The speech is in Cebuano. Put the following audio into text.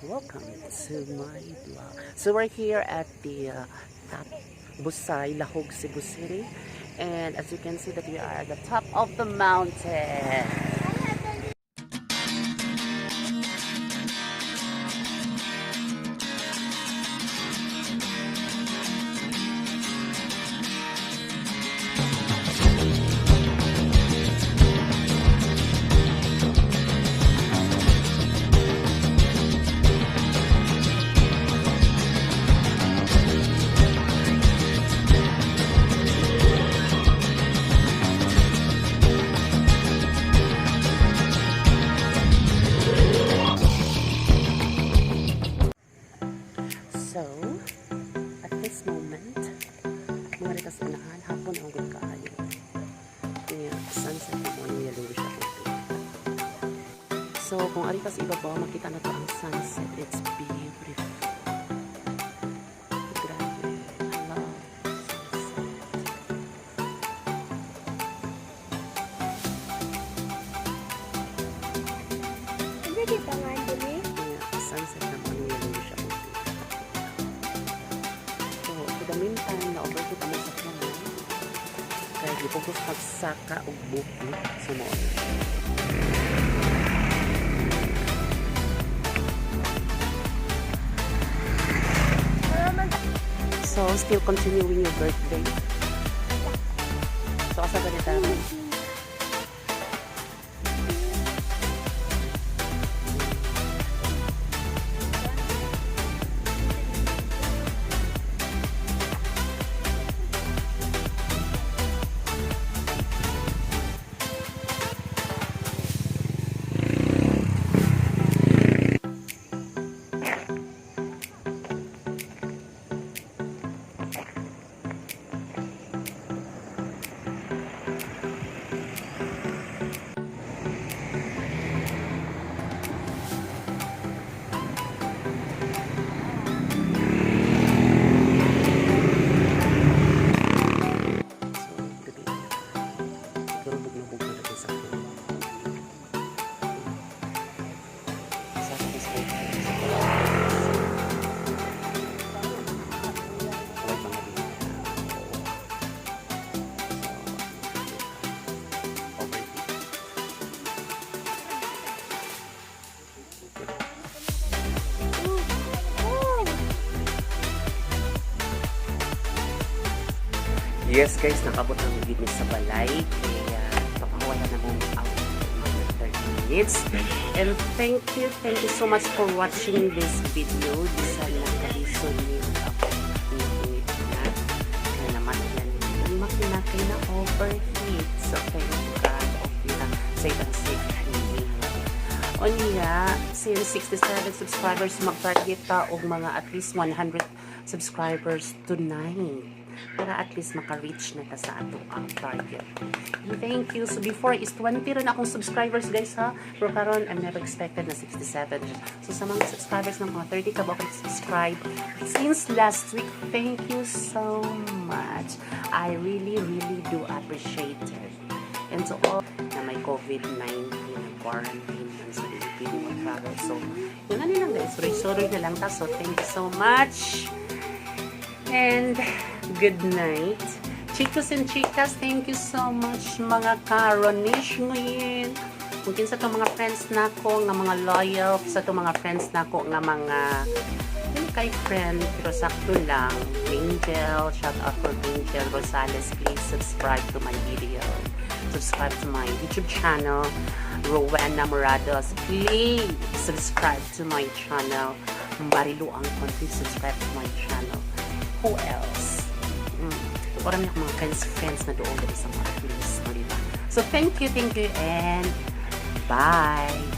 Welcome to my vlog. So we're here at the top Busay, Lahug, Cebu City. And as you can see that we are at the top of the mountain. So, at this moment, mga rikas unahan, hapon ang good kaayo. Kaya, sunset na mo, yellow siya. So, kung ari ka sa ibabaw, makita na to ang sunset. It's beautiful. Grabe. I love sunset. Ano di ba nga dili? Kaya, sunset na mo, yellow siya. So, for the meantime, na-overheat ang sakyan na. Kaya, gipugos pagsaka og buko sa mo. Wala man. So, still continuing your birthday. So, asa ganito? So, gabi na. Pero bugno-bugno na sa akin. Sa akin is okay. Huwag mga dito. So, overheat. Oh. Yes guys, nakabot ang gid mi sa balay kaya papawala na mong out mga 30 minutes. And thank you so much for watching this video. Bisan nagkalisod ni ako init na kaya naman yan yung makina kay na overheat. So thank God, okay na, safe and safe handling. Unya, since 67 subscribers, mag-target ta og mga at least 100 subscribers tonight para at least maka-reach na ta sa ato ang target. And thank you. So before is 20 rin akong subscribers, guys, ha. Pero karon I'm never expected na 67. So sa mga subscribers ng mga 30 ka ba akong subscribe since last week, thank you so much. I really, really do appreciate it. And to all na may COVID-19 na quarantine man sa dili pwede mag-travel. So, yun na nilang guys. Sorry, sorry na lang ta. So, thank you so much. And good night. Chicos and chicas, thank you so much, mga karonish ngayon. Mungkin sa itong mga friends nako nga mga loyal, sa itong mga friends nako nga mga yun kay friend, pero sakto lang. Angel, shout out for Angel Rosales. Please subscribe to my video. Subscribe to my YouTube channel. Rowena Morados, please subscribe to my channel. Marilu Angkon, please subscribe to my channel. Who else? Marami akong mga friends, friends na doon dali sa mga at least, no, diba? So, thank you, and bye!